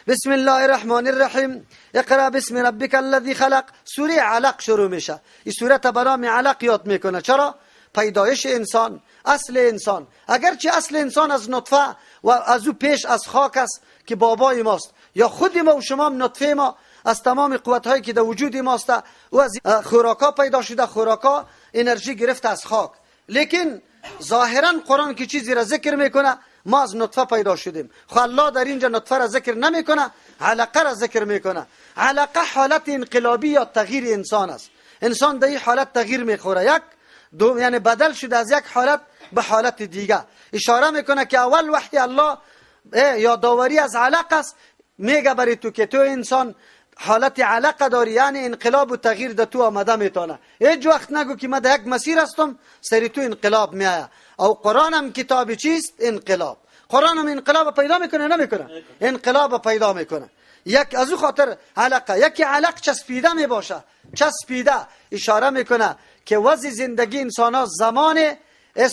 بسم الله الرحمن الرحیم. اقرا باسم ربک الذی خلق. سوره علق شروع میشه. این سوره به نام علق یاد میکنه. چرا؟ پیدایش انسان، اصل انسان. اگرچه اصل انسان از نطفه و از او پیش از خاک است که بابای ماست، یا خود ما و شما نطفه ما از تمام قوت هایی که در وجود ماست و از خوراکا پیدا شده، خوراکا انرژی گرفته از خاک. لیکن ظاهرا قرآن که چیزی را ذکر میکنه ما از نطفه پیدا شدیم. خب الله در اینجا نطفه را ذکر نمیکنه، علقه را ذکر میکنه. علقه حالت انقلابی یا تغییر انسان است. انسان در این حالت تغییر میخوره، یک دو، یعنی بدل شده از یک حالت به حالت دیگه. اشاره میکنه که اول وحی الله یادآوری از علقه است، میگه برای تو که تو انسان حالت علقه داری، یعنی انقلاب و تغییر در تو آمده میتونه. هیچ وقت نگو که من در یک مسیر هستم سری تو انقلاب میآید. او قرآن هم کتاب چیست؟ انقلاب. قرآن هم انقلاب پیدا میکنه نمیکنه؟ انقلاب پیدا میکنه. یک از او خاطر علقه، یکی علق چسبیده میباشه، چسبیده. اشاره میکنه که وضع زندگی انسان ها زمان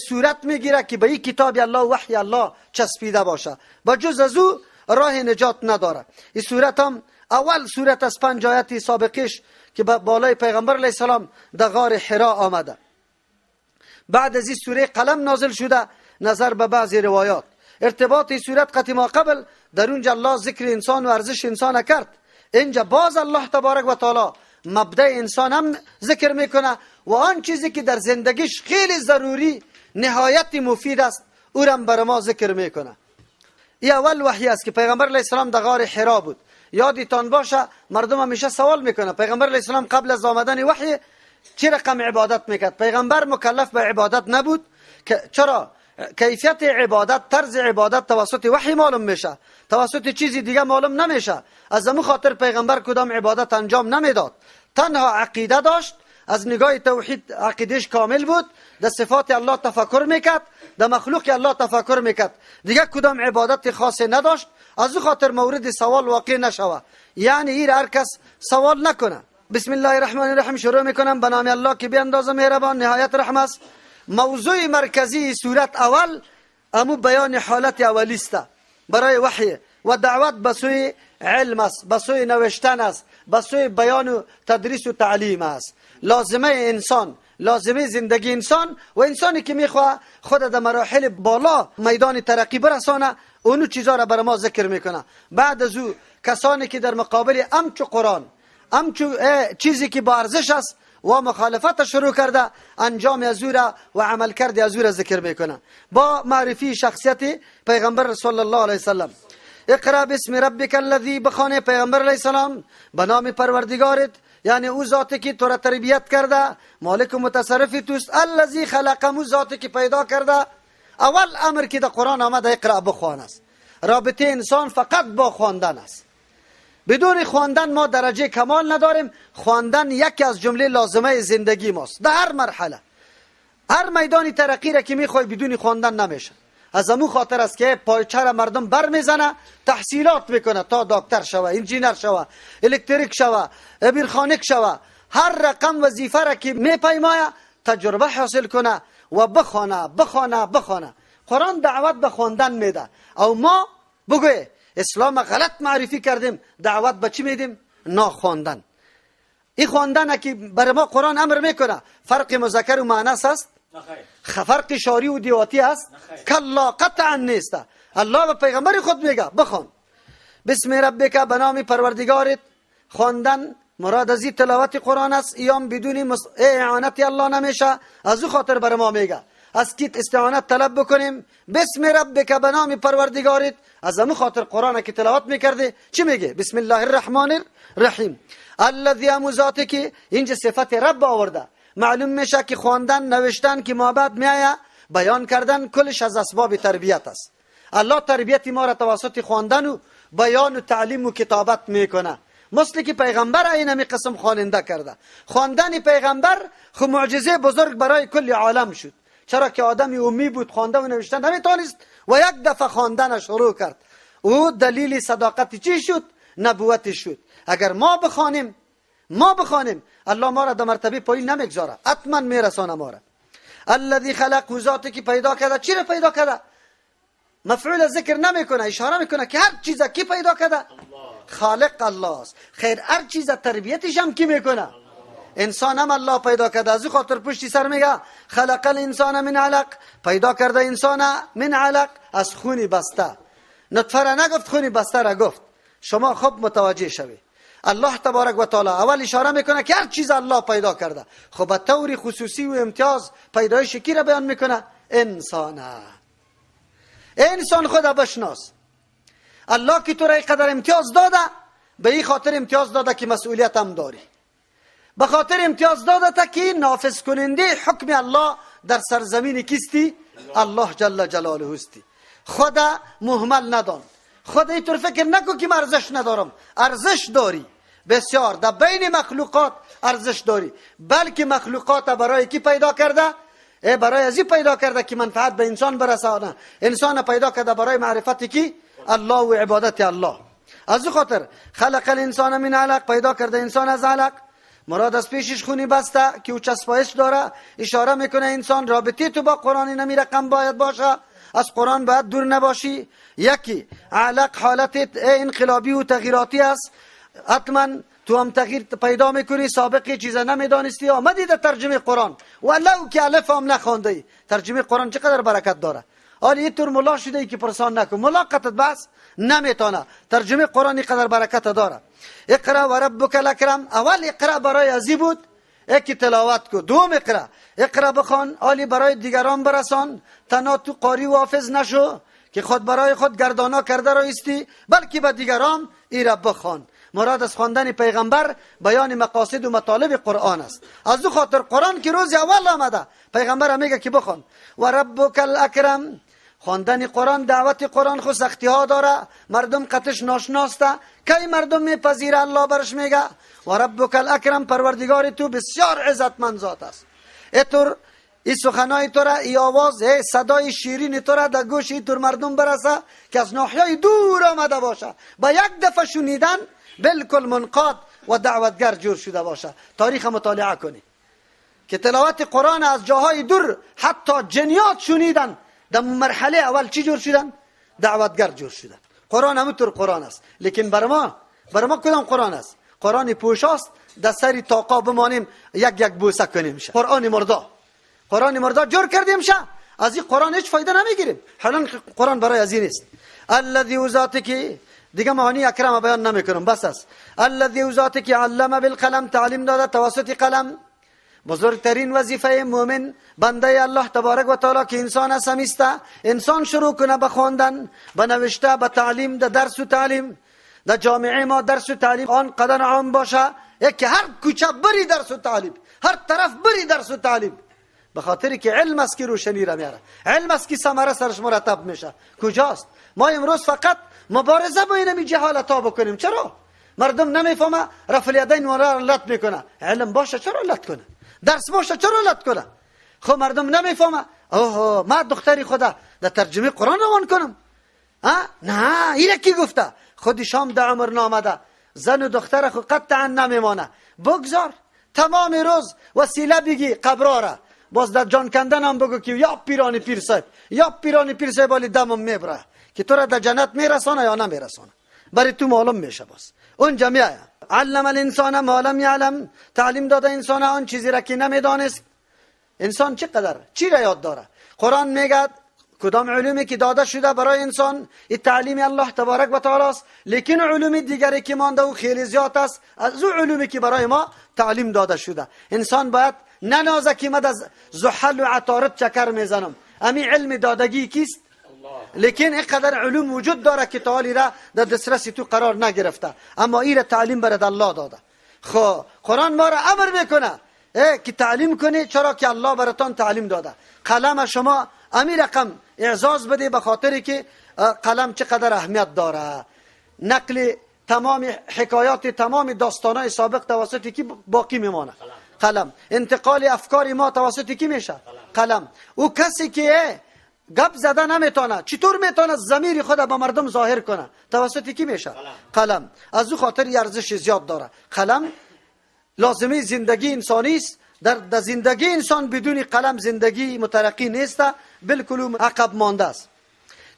صورت میگیره که به این کتاب الله وحی الله چسبیده باشه، با جز از او راه نجات نداره. این صورت هم اول صورت از 5 آیت سابقش که بالای پیغمبر علیه السلام در غار حرا آمده. بعد از این سوره قلم نازل شده نظر به بعضی روایات. ارتباط این صورت قطع ما قبل در اونجا الله ذکر انسان و ارزش انسان کرد. اینجا باز الله تبارک و تعالی مبدأ انسان هم ذکر میکنه و آن چیزی که در زندگیش خیلی ضروری نهایت مفید است او را بر ما ذکر میکنه. این اول وحی است که پیغمبر علیه السلام در غار حرا بود. یادتان باشه مردم همیشه سوال میکنه پیغمبر علیه السلام قبل از آمدن وحی چه رقم عبادت میکرد؟ پیغمبر مکلف به عبادت نبود. چرا؟ کیفیت عبادت، طرز عبادت توسط وحی معلوم میشه، توسط چیزی دیگه معلوم نمیشه. از همون خاطر پیغمبر کدام عبادت انجام نمیداد، تنها عقیده داشت. از نگاه توحید عقیدهش کامل بود، در صفات الله تفکر میکرد، در مخلوق الله تفکر میکرد، دیگه کدام عبادت خاصی نداشت. از او خاطر مورد سوال واقع نشوه، یعنی ایر هر کس سوال نکنه. بسم الله الرحمن الرحیم شروع میکنم به نام الله که بی اندازه مهربان نهایت رحم است. موضوع مرکزی صورت اول امو بیان حالت اولی است برای وحی و دعوت به سوی علم است، به سوی نوشتن است، به سوی بیان و تدریس و تعلیم است. لازمه انسان، لازمه زندگی انسان و انسانی که میخواه خود در مراحل بالا میدان ترقی برسانه اونو چیزا را بر ما ذکر میکنه. بعد از او کسانی که در مقابل امچو قرآن، امچو چیزی که با ارزش است و مخالفت شروع کرده، انجام از او را و عمل کرده از او را ذکر میکنه با معرفی شخصیت پیغمبر صلی الله علیه وسلم. اقرا باسم ربک الذی، بخوانه پیغمبر علیه السلام به نام پروردگارت، یعنی او ذاتی که تو را تربیت کرده، مالک و متصرف توست، الذی خلق، او ذاتی که پیدا کرده. اول امر که در قرآن آمده اقرا بخوان است. رابطه انسان فقط با خواندن است. بدون خواندن ما درجه کمال نداریم. خواندن یکی از جمله لازمه زندگی ماست در هر مرحله، هر میدان ترقی را که میخوای بدون خواندن نمیشه. از امو خاطر است که پایچه را مردم بر میزنه، تحصیلات میکنه تا دکتر شوه، انجینر شوه، الکتریک شوه، بیرخانک شوه، هر رقم وظیفه را که میپیمایه تجربه حاصل کنه و بخوانه بخوانه بخوانه. قرآن دعوت به خواندن میده. او ما بگوی اسلام غلط معرفی کردیم، دعوت به چی میدیم؟ ناخواندن. این خواندن که برای ما قرآن امر میکنه فرق مذکر و مؤنث است؟ فرق شاری و دیواتی است؟ کلا، قطعا نیست. الله به پیغمبر خود میگه بخوان. بسم ربک، به نام پروردگارت. خواندن مراد از این تلاوت قرآن است. ایام بدون اعانت الله نمیشه. از او خاطر برای ما میگه از کیت استعانت طلب بکنیم. بسم ربک، به نام پروردگارت. از همون خاطر قرآن که تلاوت میکرده چی میگه؟ بسم الله الرحمن الرحیم. الذی، امو ذاتی که اینجا صفت رب آورده. معلوم میشه که خواندن، نوشتن که ما بعد میآید، بیان کردن، کلش از اسباب تربیت است. الله تربیت ما را توسط خواندن و بیان و تعلیم و کتابت میکنه. مثل که پیغمبر این همی قسم خواننده کرده. خواندن پیغمبر خو معجزه بزرگ برای کل عالم شد. چرا که آدم امی بود، خوانده و نوشتن نمیتونست و یک دفعه خواندن شروع کرد. او دلیل صداقت چی شد؟ نبوت شد. اگر ما بخوانیم، ما بخوانیم، الله ما را در مرتبه پایین نمیگذاره، حتما میرسانه ما را. الذی خلق، ذاتی که پیدا کرده. چی را پیدا کرده؟ مفعول ذکر نمیکنه، اشاره میکنه که هر چیز کی پیدا کرده؟ خالق الله است. خیر هر چیز تربیتش هم کی میکنه؟ انسان هم الله پیدا کرده. از خاطر پشتی سر میگه خلق الانسان من علق، پیدا کرده انسان من علق، از خونی بسته. نطفه را نگفت، خونی بسته را گفت. شما خوب متوجه شوید. الله تبارک و تعالی اول اشاره میکنه که هر چیز الله پیدا کرده. خب به طور خصوصی و امتیاز پیدایش کی را بیان میکنه؟ انسان. انسان خدا بشناس. الله که تو را قدر امتیاز داده، به این خاطر امتیاز داده که مسئولیت هم داری، به خاطر امتیاز داده تا که نافذ کننده حکم الله در سرزمین کیستی؟ الله جل جلاله استی. خدا مهمل ندان. خدا اینطور فکر نکن که من ارزش ندارم. ارزش داری بسیار، در بین مخلوقات ارزش داری، بلکه مخلوقات برای کی پیدا کرده؟ برای ازی پیدا کرده که منفعت به انسان برسانه. انسان پیدا کرده برای معرفت کی؟ الله و عبادت الله. از خاطر خلق الانسان من علق، پیدا کرده انسان از علق. مراد از پیشش خونی بسته که او چسبایش داره. اشاره میکنه انسان رابطه تو با قرآن نمی رقم باید باشه، از قرآن باید دور نباشی. یکی علق حالت انقلابی و تغییراتی است، حتما تو هم تغییر پیدا میکنی. سابق چیز نمیدانستی، آمدی در ترجمه قرآن ولو که الف هم نخوانده. ترجمه قرآن چقدر برکت داره. حالا یه طور ملا شده ای که پرسان نکن، ملاقتت بس نمیتونه. ترجمه قرآن اینقدر برکت داره. اقرا و ربک الاکرم، اول اقرا برای ازی بود یکی تلاوت کو، دوم اقرا، اقرا بخوان، حالی برای دیگران برسان. تنها تو قاری و حافظ نشو که خود برای خود گردانا کرده را ایستی، بلکه به دیگران ای را بخوان. مراد از خواندن پیغمبر بیان مقاصد و مطالب قرآن است. از او خاطر قرآن که روز اول آمده پیغمبر میگه که بخوان. و ربک الاکرم، خواندن قرآن، دعوت قرآن خو سختی ها داره، مردم قطش ناشناسته، کی مردم میپذیره الله برش میگه و ربک الاکرم، پروردگار تو بسیار عزتمند ذات است. اتور ای سخنای تو را، ای آواز، ای صدای شیرین تو را در گوش اینطور مردم برسه که از ناحیه دور آمده باشه، با یک دفعه شنیدن بالکل منقاد و دعوتگر جور شده باشه. تاریخ مطالعه کنی که تلاوت قرآن از جاهای دور حتی جنیات شنیدن، در مرحله اول چی جور شدن؟ دعوتگر جور شدن. قرآن همونطور قرآن است، لیکن بر ما کدام قرآن است؟ قرآن پوشاست، در سر تاقا بمانیم یک یک بوسه کنیم. قرآن مردا، قرآن مردا جور کردیم شه، از این قرآن هیچ فایده نمیگیریم. حالا قرآن برای از این نیست. الذی ذاتی که دیگه معانی اکرم بیان نمیکنم، بس است. الذی ذاتی که علم بالقلم، تعلیم داده توسط قلم. بزرگترین وظیفه مؤمن بنده الله تبارک و تعالی که انسان است همیسته انسان شروع کنه به خواندن، به نوشته، به تعلیم، در درس و تعلیم. در جامعه ما درس و تعلیم آن قدر عام باشه که هر کوچه بری درس و تعلیم، هر طرف بری درس و تعلیم، به خاطر که علم است که روشنی را میاره، علم است که ثمره سرش مرتب میشه. کجاست؟ ما امروز فقط مبارزه با اینمی جهالت ها بکنیم. چرا؟ مردم نمیفهمه، رفع الیدین ورا لط میکنه. علم باشه چرا لط کنه؟ درس باشه چرا لط کنه؟ خب مردم نمیفهمه. اوه ما دختری خدا در ترجمه قرآن روان کنم، ها؟ نه، اینه کی گفته؟ خودی شام در عمر نامده، زن و دختر خود قطعا نمیمانه. بگذار تمام روز وسیله بگی قبراره، باز در جان کندن هم بگو که یا پیران پیر صاحب، یا پیران پیر صاحب، ولی دمم میبره که تو را در جنت میرسانه یا نمیرسانه، برای تو معلوم میشه. باز اونجا میآید علم الانسان ما لم یعلم، تعلیم داده انسان آن چیزی را که نمیدانست. انسان چقدر چی را یاد داره؟ قرآن میگه کدام علومی که داده شده برای انسان این تعلیم الله تبارک و تعالی است، لیکن علوم دیگری که مانده و خیلی زیاد است از او علومی که برای ما تعلیم داده شده. انسان باید ننازه که من از زحل و عطارد چکر میزنم، امی علم دادگی کیست؟ لیکن اینقدر علوم وجود داره که تعالی را در دسترس تو قرار نگرفته، اما این را تعلیم برد الله داده. خب قرآن ما را امر میکنه که تعلیم کنی، چرا که الله براتان تعلیم داده. قلم شما امی رقم اعزاز بده، به خاطر که قلم چقدر اهمیت داره. نقل تمام حکایات، تمام داستانهای سابق توسط کی باقی میمانه؟ قلم. انتقال افکار ما توسط کی میشه؟ قلم. او کسی که گپ زده نمیتونه، چطور میتونه ضمیر خود به مردم ظاهر کنه؟ توسط کی میشه؟ قلم. از او خاطر ارزش زیاد داره. قلم لازمه زندگی انسانی است. در زندگی انسان بدون قلم زندگی مترقی نیست، بالکل عقب مانده است.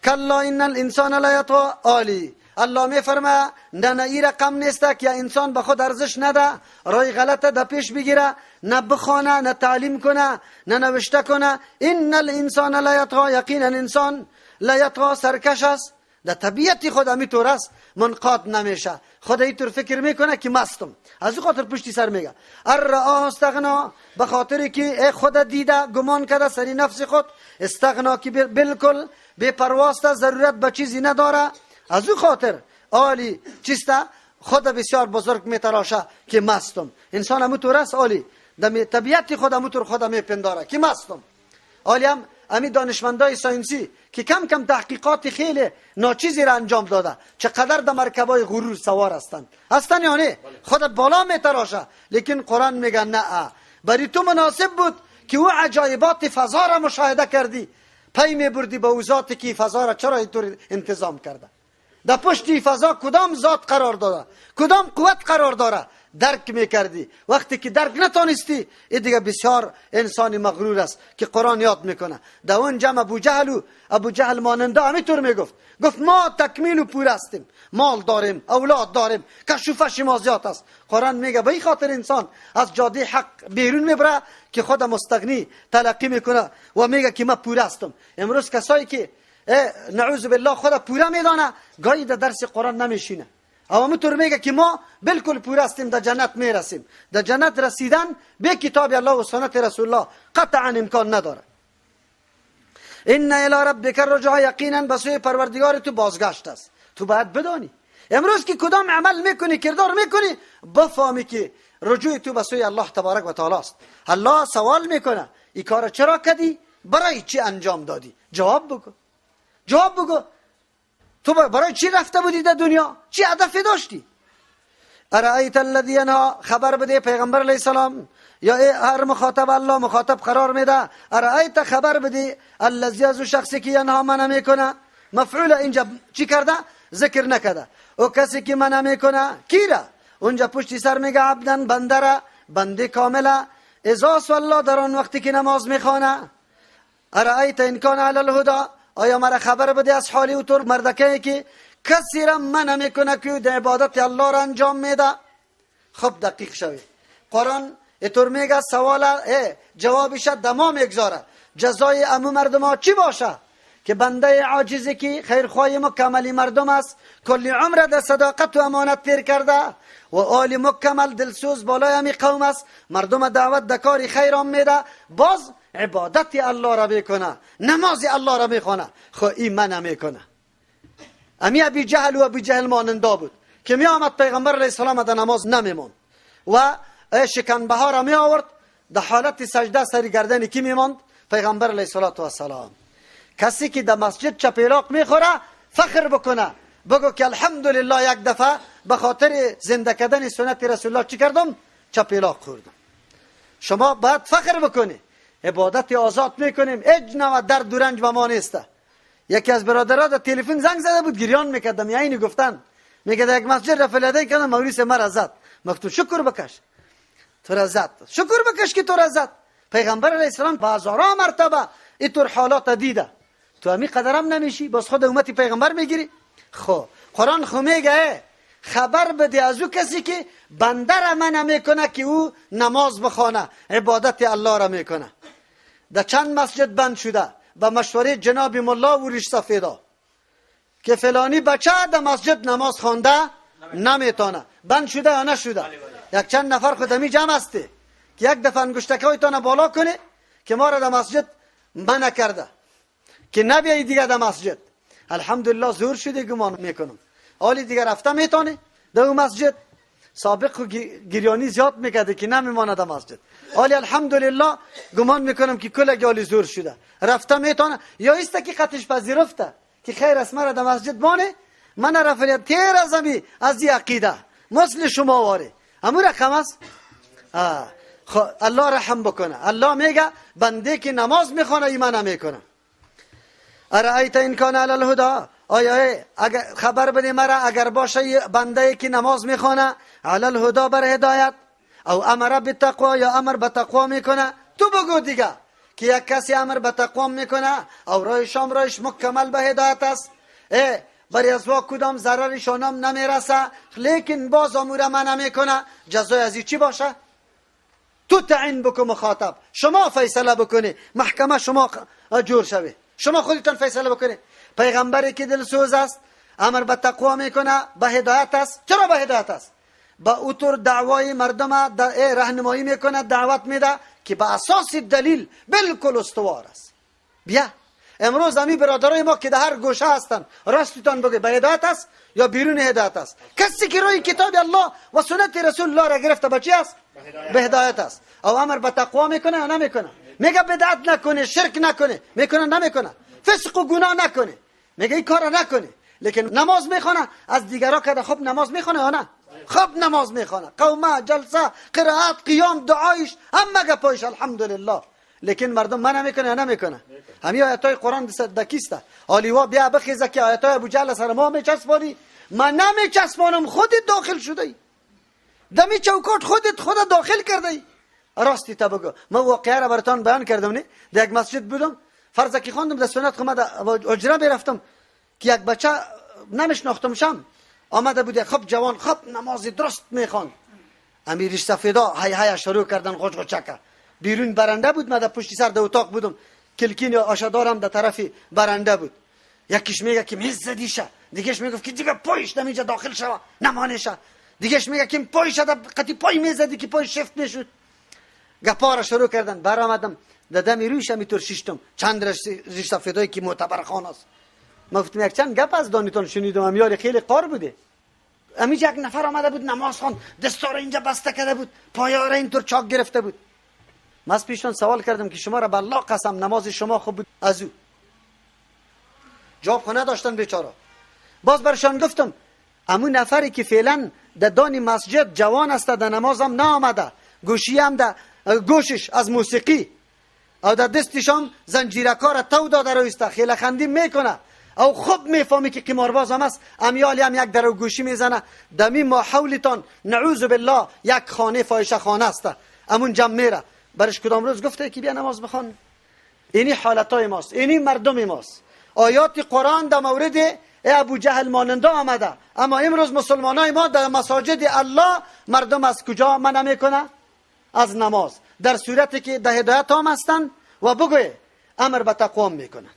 کلا ان الانسان لیطغی. عالی الله میفرمه نه نه، ای رقم نیست که انسان به خود ارزش نده، رای غلطه در پیش بگیره، نه بخوانه، نه تعلیم کنه، نه نوشته کنه. ان الانسان لیطغی، یقینا انسان لیطغی سرکش است، در طبیعت خود همیطور است، منقاد نمیشه، خود اینطور فکر میکنه که مستم، از او خاطر پشتی سر میگه. ان رآه استغنا، به خاطر که خود دیده گمان کرده سری نفس خود، استغنا که بالکل بی پرواست، ضرورت به چیزی نداره، از او خاطر عالی چیسته خود بسیار بزرگ میتراشه که مستم. انسان همونطور است عالی، در طبیعت خود همونطور خود میپنداره که مستم. عالی هم امی دانشمندای ساینسی که کم کم تحقیقات خیلی ناچیزی را انجام داده، چقدر در مرکبای غرور سوار هستند، هستن یا نه؟ خود بالا میتراشه، لیکن قرآن میگه نه، برای تو مناسب بود که او عجایبات فضا را مشاهده کردی، پی میبردی به او ذاتی که فضا را چرا اینطور انتظام کرده، در پشت فضا کدام ذات قرار داره، کدام قوت قرار داره، درک میکردی. وقتی که درک نتانستی، این دیگه بسیار انسان مغرور است که قرآن یاد میکنه. در اون جمع ابو جهل و ابو جهل ماننده همینطور میگفت، گفت ما تکمیل و پور هستیم، مال داریم، اولاد داریم، کشوفش ما زیاد است. قرآن میگه به این خاطر انسان از جاده حق بیرون میبره که خود مستغنی تلقی میکنه و میگه که ما پور هستم. امروز کسایی که نعوذ بالله خود پوره میدانه، گاهی در درس قرآن نمیشینه، اما همونطور میگه که ما بالکل پوره هستیم، در جنت میرسیم. در جنت رسیدن به کتاب الله و سنت رسول الله قطعا امکان نداره. ان الی ربک الرجع، یقینا به سوی پروردگار تو بازگشت است. تو باید بدانی امروز که کدام عمل میکنی، کردار میکنی، بفهمی که رجوع تو به سوی الله تبارک و تعالی است. الله سوال میکنه این کار چرا کردی، برای چی انجام دادی؟ جواب بگو، جواب بگو. تو برای چی رفته بودی در دنیا؟ چی هدفی داشتی؟ ارأیت الذی ینها، خبر بده پیغمبر علیه السلام یا هر مخاطب الله مخاطب قرار میده. ارأیت خبر بده الذی، از شخصی که ینها منع میکنه، مفعول اینجا چی کرده؟ ذکر نکرده. او کسی که منع میکنه کیره؟ اونجا پشتی سر میگه عبدن، بنده، بنده کامله، اذا صلی، در آن وقتی که نماز میخوانه. ارأیت ان کان علی الهدی، آیا مرا خبر بده از حالی او طور مردکه که کسی را منع میکنه که در عبادت الله را انجام میده؟ خب دقیق شوی، قرآن اینطور میگه سوال جوابش دما میگذاره. جزای امو مردم ها چی باشه؟ که بنده عاجزی که خیرخواه مکملی مردم است، کلی عمر در صداقت و امانت تیر کرده و آل مکمل دلسوز بالای همی قوم است، مردم دعوت در کار خیر هم میده، باز عبادت الله را میکنه، نماز الله را میخوانه، خو این منع میکنه. امی ابی جهل و ابی جهل ماننده بود که می آمد پیغمبر علیه السلام در نماز نمیماند و شکنبه ها را می آورد، در حالت سجده سری گردن کی میماند؟ پیغمبر علیه السلام. کسی که در مسجد چپیلاق میخوره فخر بکنه، بگو که الحمدلله یک دفعه به خاطر زنده کردن سنت رسول الله چی کردم؟ چپیلاق خوردم. شما باید فخر بکنی. عبادت آزاد میکنیم، هیچ نوع درد و رنج به ما نیست. یکی از برادرها در تلفن زنگ زده بود، گریان میکردم، یعنی گفتن میگه یک مسجد رفع الیدین کردم، موریس مرا زد. گفتم شکر بکش تو را زد، شکر بکش که تو را زد. پیغمبر علیه السلام به هزارها مرتبه اینطور حالات دیده، تو همی قدرم نمیشی، باز خود امت پیغمبر میگیری. خب قرآن خو میگه خبر بده از او کسی که بنده را منع میکنه که او نماز بخوانه، عبادت الله را میکنه. در چند مسجد بند شده به مشوره جناب ملا و ریش سفیدا که فلانی بچه در مسجد نماز خوانده نمیتونه، بند شده یا نشده؟ یک چند نفر خودمی جمع هستی که یک دفعه انگشتکهایتان بالا کنه که ما را در مسجد منع کرده که نبیایی دیگه در مسجد. الحمدلله زور شده گمان میکنم، حالی دیگه رفته میتونه در مسجد. سابق خو گریانی زیاد میکرده که نمیمانه در مسجد، حالی الحمدلله گمان میکنم که کل گالی زور شده رفته میتونه، یا ایسته که قطش پذیرفته که خیر است مرا در مسجد مانه، من رفعیت تیر از امی از عقیده مثل شما واره امو رقم است. الله رحم بکنه. الله میگه بنده که نماز میخوانه ایمان میکنه. ارأیت ان کان علی الهدی، آیا اگر خبر بده مرا اگر باشه بنده که نماز میخوانه علی الهدی بر هدایت، او امر بالتقوا یا امر به تقوا میکنه، تو بگو دیگه که یک کسی امر به تقوا میکنه او رایش هم رایش مکمل به هدایت است، بری از وا کدام ضررشان هم نمیرسه، لیکن باز امور من نمیکنه، جزای از چی باشه؟ تو تعیین بکن مخاطب، شما فیصله بکنی، محکمه شما جور شوی، شما خودتان فیصله بکنی. پیغمبری که دلسوز است، امر به تقوا میکنه، به هدایت است. چرا به هدایت است؟ با اوتور دعوای مردم راهنمایی میکنه، دعوت میده که به اساس دلیل بالکل استوار است. بیا امروز امی برادرای ما که در هر گوشه هستند، راستتان بگه به هدایت است یا بیرون هدایت است؟ کسی که روی کتاب الله و سنت رسول الله را گرفته به چی است؟ به هدایت است. او امر به تقوا میکنه یا نمیکنه؟ میگه بدعت نکنه، شرک نکنه، میکنه نمیکنه؟ فسق و گناه نکنه، میگه این کارا نکنه، لیکن نماز میخونه، از دیگرا که خب نماز میخونه یا نه؟ خب نماز میخونه، قومه، جلسه، قرائت، قیام، دعایش، همه گپایش الحمدلله، لیکن مردم منع میکنه یا نمیکنه؟ همین آیت های قرآن دکیسته. آلیوا بیا بخیزه که آیت های ابو جهل سر ما میچسبانی، من نمیچسبانم، خودت داخل شده ای، دمی چوکات خودت خود داخل کرده ای. راستی تا بگو، من واقعه را براتان بیان کردم نه؟ در یک مسجد بودم، فرض که خواندم در سنت خو من اجره میرفتم که یک بچه نمیشناختم شم آمده بود، خب جوان، خب نماز درست میخواند، امیرش سفیدا هی هی شروع کردن غج غچکه، بیرون برنده بود، من در پشت سر در اتاق بودم، کلکین یا آشدارم در طرف برنده بود. یکیش میگه که میز زدیشه، دیگهش میگفت که دیگه پایش نمیجا داخل شوه نمانشه، دیگهش میگه که پایش در قطی پای میزدی که پای شفت میشد. گپا را شروع کردن، برآمدم در دم رویش همیطور شیشتم، چند ریش سفیدایی که معتبر خان است. ما گفتم یک چند گپ از دانیتان شنیدم، امیال خیلی قار بوده. امیج یک نفر آمده بود نماز خواند، دستار اینجا بسته کرده بود، پایا را اینطور چاک گرفته بود. من از پیشتان سوال کردم که شما را به الله قسم نماز شما خوب بود؟ از او جواب خو نداشتن بیچاره. باز برشان گفتم امو نفری که فعلا در دان مسجد جوان است، در نمازم نآمده، گوشی هم در گوشش از موسیقی او در دستشان زنجیرکار را تو داده رویسته، خیلی خندی میکنه، او خوب میفهمی که قمارباز هم است، امیالی هم یک در گوشی میزنه، دمی ما حولتان نعوذ بالله یک خانه فاحشه خانه است، امون جمع میره. برش کدام روز گفته که بیا نماز بخوان؟ اینی حالتای ماست، اینی مردم ماست. آیات قرآن در مورد ابو جهل ماننده آمده، اما امروز مسلمانای ما در مساجد الله مردم از کجا منع میکنه؟ از نماز، در صورتی که در هدایت هم هستند و بگوی امر به تقوا میکنن.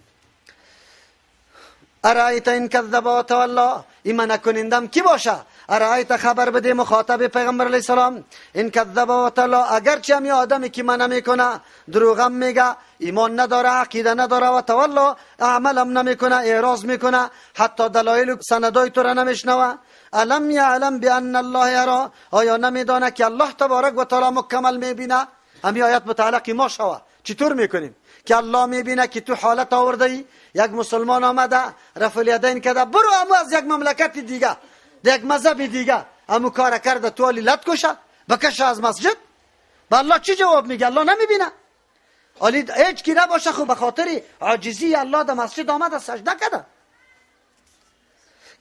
ارایت این کذب و تولا، این منع کنندم کی باشه؟ ارایت خبر بده مخاطب پیغمبر علیه السلام، این کذب و تولا، اگرچه هم یه آدمی که منع میکنه، دروغم میگه، ایمان نداره، عقیده نداره، و تولا عملم نمیکنه، اعراض میکنه، حتی دلایل و سندای تو را نمیشنوه. الم یعلم بان الله یرا، آیا نمیدانه که الله تبارک و تعالی مکمل میبینه؟ همین آیت متعلق ما شوه. چطور میکنیم که الله میبینه که تو حالت آورده ای؟ یک مسلمان آمده رفع الیدین کرده، برو امو از یک مملکت دیگه، یک مذهب دیگه امو کار کرده، تو علی لط کشه بکشه از مسجد. به الله چی جواب میگه؟ الله نمیبینه. علی هیچ کی نباشه، خب به خاطر عاجزی الله در مسجد آمده سجده کرده.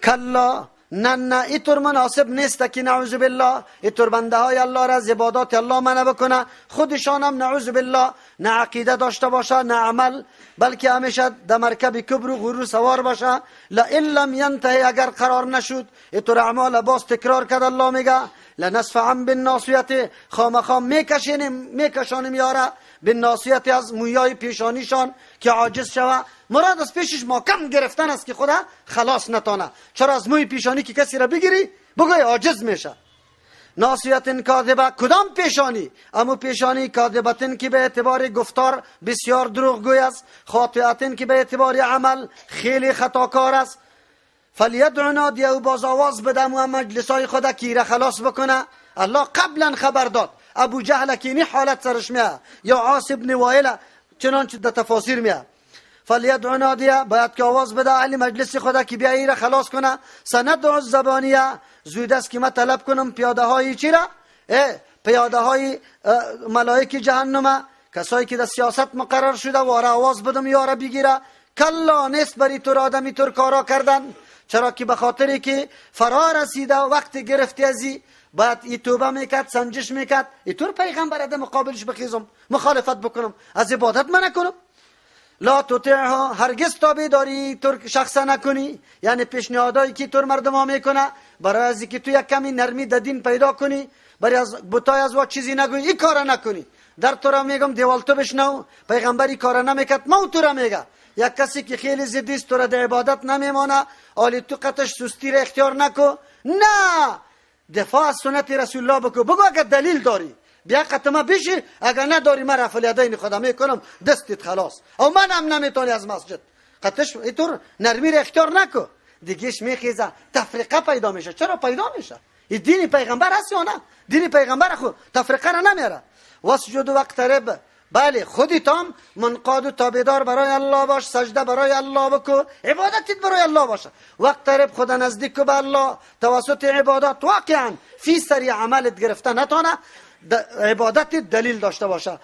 کلا، نه نه، اینطور مناسب نیست که نعوذ بالله اینطور بنده های الله را از عبادات الله منع بکنه، خودشان هم نعوذ بالله نه عقیده داشته باشه نه عمل، بلکه همیشه در مرکب کبر و غرور سوار باشه. لئن لم ینتهی، اگر قرار نشد اینطور اعمال باز تکرار کرد، الله میگه لنسفعا بالناصیة، خامخا میکشانیم یاره بالناصیة، از مویای پیشانیشان که عاجز شوه. مراد از پیشش ماکم گرفتن است که خدا خلاص نتانه. چرا از موی پیشانی که کسی را بگیری بگوی عاجز میشه. ناصیت کاذبه، کدام پیشانی؟ امو پیشانی کاذبتن که به اعتبار گفتار بسیار دروغگوی است، خاطئتن که به اعتبار عمل خیلی خطاکار است. فلیدع نادیه، او باز آواز بده و مجلسای خدا که را خلاص بکنه. الله قبلا خبر داد ابو جهل که اینی حالت سرش میه، یا عاص ابن وائل، چنانچه در تفاسیر میه. فلیدع نادیه، باید که آواز بده اهل مجلس خدا که بیا ای را خلاص کنه. سندع الزبانیه، زود است که من طلب کنم پیاده های چی را؟ پیاده های ملائک جهنم، کسایی که در سیاست مقرر شده، واره آواز بدم یاره بگیره. کلا، نیست بری تو آدمی تور کارا کردن. چرا که به خاطری که فرا رسیده وقت گرفتی ازی باید ای توبه میکرد، سنجش میکرد. اینطور پیغمبر ده مقابلش بخیزم، مخالفت بکنم، از عبادت من نکنم. لا تطیعها، هرگز تابعداری تر شخص نکنی، یعنی پیشنهادایی که تر مردم ها میکنه برای از که تو یک کمی نرمی در دین پیدا کنی، برای از بتای از وا چیزی نگویی، این کار نکنی. در تو را میگم دیوال تو بشنو، پیغمبر این کار نمیکرد، ما تو را میگه. یک کسی که خیلی زدی است تو را در عبادت نمیمانه، آلی تو قطش سستی را اختیار نکو، نه دفاع از سنت رسول الله بکو، بگو اگر دلیل داری بیا قطمه بشی، اگر نداری من رفع الیدین خودم میکنم، دستت خلاص، او من هم نمیتونی از مسجد قطش. اینطور نرمی را اختیار نکو، دیگهش میخیزه، تفریقه پیدا میشه. چرا پیدا میشه؟ این دین پیغمبر هست یا نه؟ دین پیغمبر خو تفریقه را نمیاره. واسجد واقترب، بله خودتام منقاد و تابعدار برای الله باش، سجده برای الله بکو، عبادتت برای الله باشه. واقترب، خدا نزدیک به الله توسط عبادت، واقعا فی سری عملت گرفته نتانه، عبادت دلیل داشته باشه.